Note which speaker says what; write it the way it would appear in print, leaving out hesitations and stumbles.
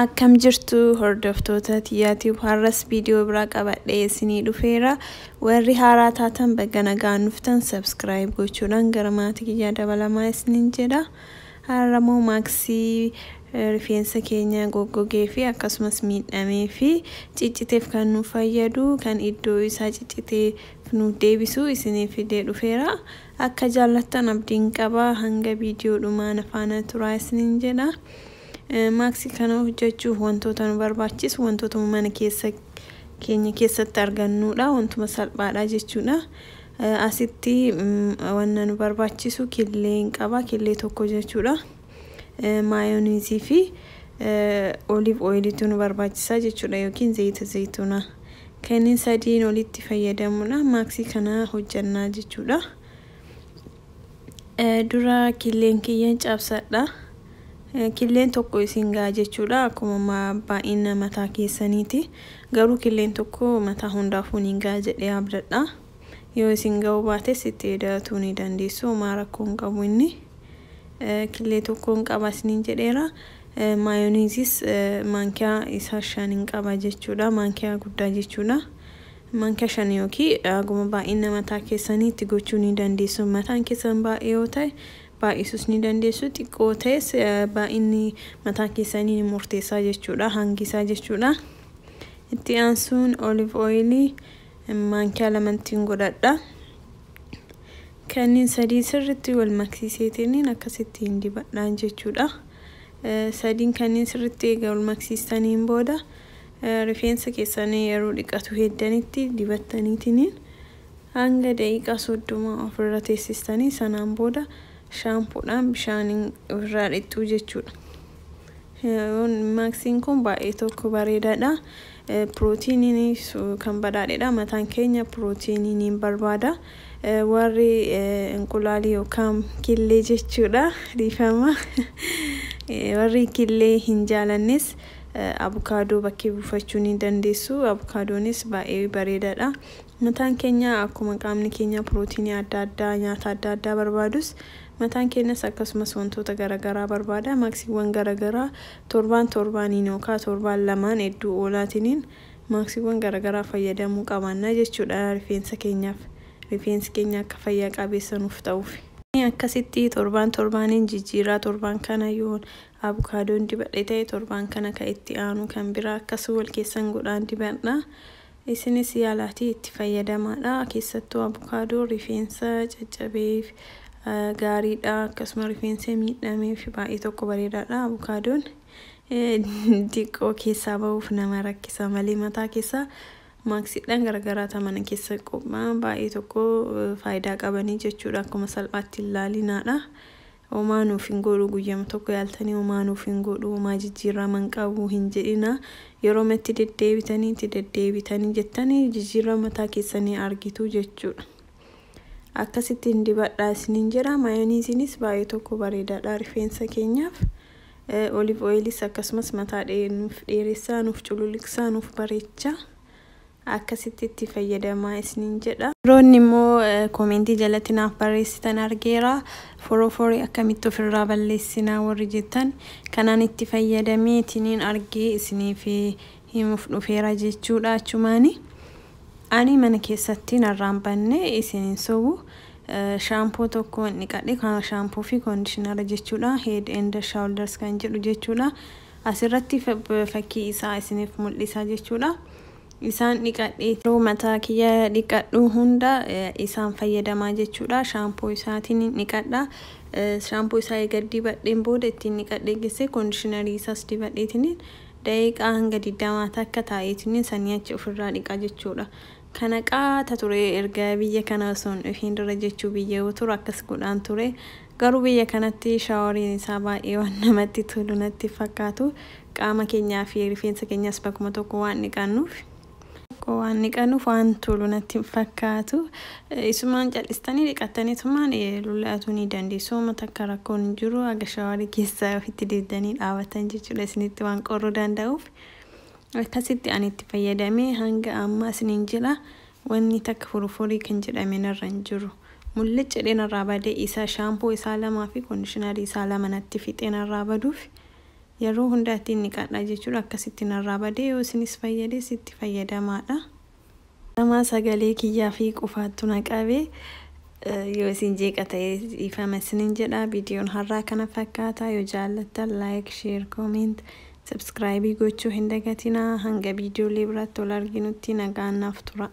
Speaker 1: Akkam jirtu hordoftoota Tiyyaatiif? Har'as viidiyoo biraa qabadhee isinii dhufeera. Warri haaraa taatan baga nagaan dhuftan, subscribe gochuudhaan gara maatii kiyyaa dabalamaa isiniin jedha. Har'ammoo maaksii rifeensa keenya goggogee fi akkasumas miidhamee fi cicciteef kan nu fayyadu, kan iddoo isaa ciccitee nu deebisu isinii fidee dhufeera. Akka jaallattan abdiin qaba, hanga viidiyoo dhumaa na faana turaa isiniin jedha. Maaksii kana hojjechuuf wantoota nu barbaachisu wantoota mana keessa keenya keessatti argannudha. Wantuma salphaadha jechuudha. Asitti wanna nu barbaachisu killeen qaba, killee tokko jechuudha. Maayoniizii fi olive oilitu nu barbaachisa jechuudha, yookiin zayita zayituunaa. Kanneen sadiin olitti fayyadamuudha. Maaksii kana hojjannaa jechuudha. Dura killeen kiyyan cabsadha. Killeen tokko isin ga'a jechuudha, akkuma baay'ina mataa keessaniiti. Garuu killeen tokko mataa hundaafuu ni ga'a jedhee abdadha. Yoo isin ga'uu baates itti dabatuu ni dandeessu, homaa rakkoo hin qabu inni. Killee tokkoon qaba isiniin jedheera. Maayoniizis maankiyaa isaa 5 qaba jechuudha, maankiyaa guddaa jechuudha. Maankiyaa 5 yookiin haguma baay'ina mataa keessanii itti gochuu ni dandeessu. Mataan keessan baay'ee yoo ta'e baay'isuus ni dandeessu, xiqqoo ta'es baay'inni mataa keessanii ni murteessaa jechuudha, hangi isaa jechuudha. Itti aansuun olive oilii maankiyaa lamattiin godhadha. Kanneen sadii sirriitti wal maksiiseetiin akkasittiin dibadhaan jechuudha. Sadiin kanneen sirriitti eega wal maksiistaniin booda rifeensa keessanii yeroo dhiqatu heddanitti dibattaniitiin hanga daqiiqaa 30 ofirra teessistanii, sanaan booda shaampoodhaan bishaaniin ofirraa dhiqxuu jechuudha. Maaksiin kun baay'ee tokko bareedaadha. Pirootiiniin kan badhaadhedha. Mataan keenya pirootiinii ni barbaada. Warri inqulaalii yookaan killee jechuudha. Dhiifama. Warri killee hin jaalannes abukaadoo bakkee buufachuu ni dandeessu. Abukaadoonis baay'ee bareedaadha. Mataan keenya akkuma qaamni keenya pirootiinii adda addaa, nyaata adda addaa barbaadus, mataan keenyas akkasumas wantoota garaagaraa barbaada. Maaksiiwwan garaagaraa torbaan torbaaniin yookaan torbaan lamaan hedduu oolaatiniin maaksiiwwan garaagaraa fayyadamuu qabaanna jechuudha rifeensa keenyaaf. Rifeensi keenya akka fayyaa qabeessa nuuf ta'uuf. Akkasitti torbaan torbaaniin jijjiiraa, torbaan kana yoo abukaadoon dibadhe ta'e, torbaan kana kan itti aanu kan biraa, akkasuma wal keessan godhaan dibadha. Isinis yaalaatii itti fayyadamaadha. Keessattuu abukaadoo rifeensa caccabeef gaariidha. Akkasuma rifeensa miidhameef baay'ee tokko bareedaadha abukaadoon. Xiqqoo keessaa bahuuf nama rakkisa malee mataa keessaa maaksiidhaan garaagaraa mana keessa qophaa'an baay'ee tokko faayidaa qabanii jechuudha. Akkuma salphaatti ilaalinaadha. Homaa nuuf hin godhu, guyyama tokko yaaltanii homaa nuuf hin godhu, homaa jijjiirama hin qabu hin jedhina. Yeroo itti deddeebitanii itti deddeebitanii jettanii jijjiirama mataa keessanii argitu jechuudha. Akkasittiin dibadhaa isiniin jedha. Maayoniiziinis baay'ee tokko bareedaadha rifeensa keenyaaf. Olive oilis akkasumas mataa nuuf dheeressaa, nuuf cululuqsaa, nuuf bareechaa. Akkasitti itti fayyadamaa isiniin jedha. Yeroonni immoo koomentii jalatti naaf barreessitan argeera. Forooforii akkamitti ofirraa balleessinaa warri jettan, kanaan itti fayyadamee itiniin argee isiniif himuuf dhufeera jechuudha achumaani. Ani mana keessatti narraan banne, isiniin sobu. Shaampoo tokko dhiqadhe, kan shaampoo fi conditioner jechuudha. Head and Shoulders kan jedhu jechuudha. Asirratti fakkii isaa isiniif mul'isa jechuudha. Isaan dhiqadhee yeroo mataa kiyya dhiqadhu hunda isaan fayyadamaa jechuudha. Shaampoo isaatiin dhiqadha. Shaampoo isaa eega dibadheen booda ittiin dhiqadhee geessee conditionerii isaas dibadheetiin daqiiqaa hanga 20 takka taa'eetiin sanii achi ofirraa dhiqa jechuudha. Kana qaata ture erga biyya kana osoo hin dhufiin dura jechuu, biyya yoo turu akkas godhaan ture. Garuu biyya kanatti showeriin isaa baay'ee waan namatti tolu natti fakkaatu. Qaama keenyaa fi rifeensa keenyas bakkuma tokko waan dhiqannuuf waan tolu natti fakkaatu. Isumaan cal'istanii dhiqattanii isumaan lola'atuu ni dandeessu. Uummata takka rakkoon hin jiru, haga showerii keessaa ofitti dibdanii dhaabatan jechuudha, isinitti waan qorruu danda'uuf. Akkasitti ani itti fayyadamee hanga ammaa isiniin jedha, wanni takka furufurii kan jedhame narra hin jiru. Mul'icci jedhee narraa badee, isa shaampoo isaa lamaa fi conditionerii isaa lama natti fixee narraa baduuf Yeroo hunda ittiin dhiqadha jechuudha. Akkasitti narraa badee yoo isinis fayyade sitti fayyadamaadha. Nama sagalee kiyyaa fi qufaattu na qabe, yoo isin jeeqa ta'e ifama isinin jedha. Viidiyoon har'aa kana fakkaata. Yoo jaallattan like, share, comment, subscribe gochuu hin dagatinaa. Hanga viidiyoolee biraatti wal arginutti nagaan naaf tura.